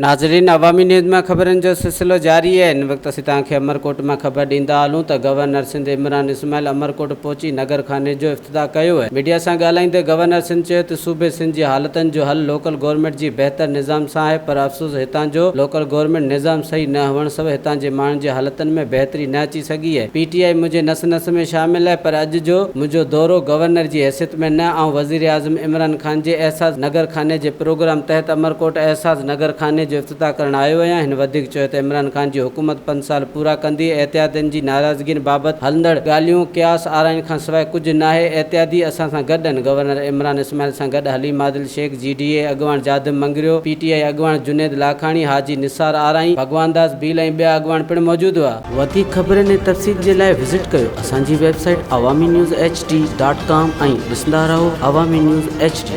ناظرين عوامي نيوز مان خبرن جو سلسلو جاري آهي هن وقت اسين توهان کي امرڪوٽ مان خبر ڏيندا هلون ته گورنر سنڌ عمران اسماعيل امرڪوٽ پهچي نگر خاني جو افتتاح ڪيو آهي ميڊيا سان ڳالهائيندي گورنر سنڌ چيو ته صوبي سنڌ جي حالتن جو حل لوڪل گورنمينٽ جي بهتر نظام سان آهي پر افسوس هتان جو لوڪل گورنمينٽ نظام صحيح نه هئڻ سبب هتان جي ماڻهن جي حالتن ۾ بهتري نه اچي سگهي آهي پي ٽي آء منهنجي نس نس ۾ شامل آهي پر اڄ جو منهنجو دورو گورنر جي حيثيت ۾ نه آئون وزيراعظم عمران خان جي احساس نگر خاني جي پروگرام تحت امرڪوٽ احساس نگر خاني جو افتتاح ڪرڻ آيو آهيان، هن وڌيڪ چيو ته عمران خان جي حڪومت پنج سال پورا ڪندي، احتياطين جي ناراضگين بابت هلندڙ ڳالهيون قياس آرائين کانسواء ڪجهه ناهي، احتياطي اسان سان گڏ آهن، گورنر عمران اسماعيل سان گڏ حليم عادل شيخ، جي ڊي اي اڳواڻ جادم مڱريو، پي ٽي آء اڳواڻ جنيد لاکاڻي، حاجي نثار آرائين، ڀڳوان داس ڀيل ۽ ٻيا اڳواڻ پڻ موجود هئا. وڌيڪ خبرن ۽ تفصيل جي لاء وزٽ ڪيو اسان جي website Awami news H D dot com ۽ ڏسندا رهو عوامي نيوز ايڇ ڊي.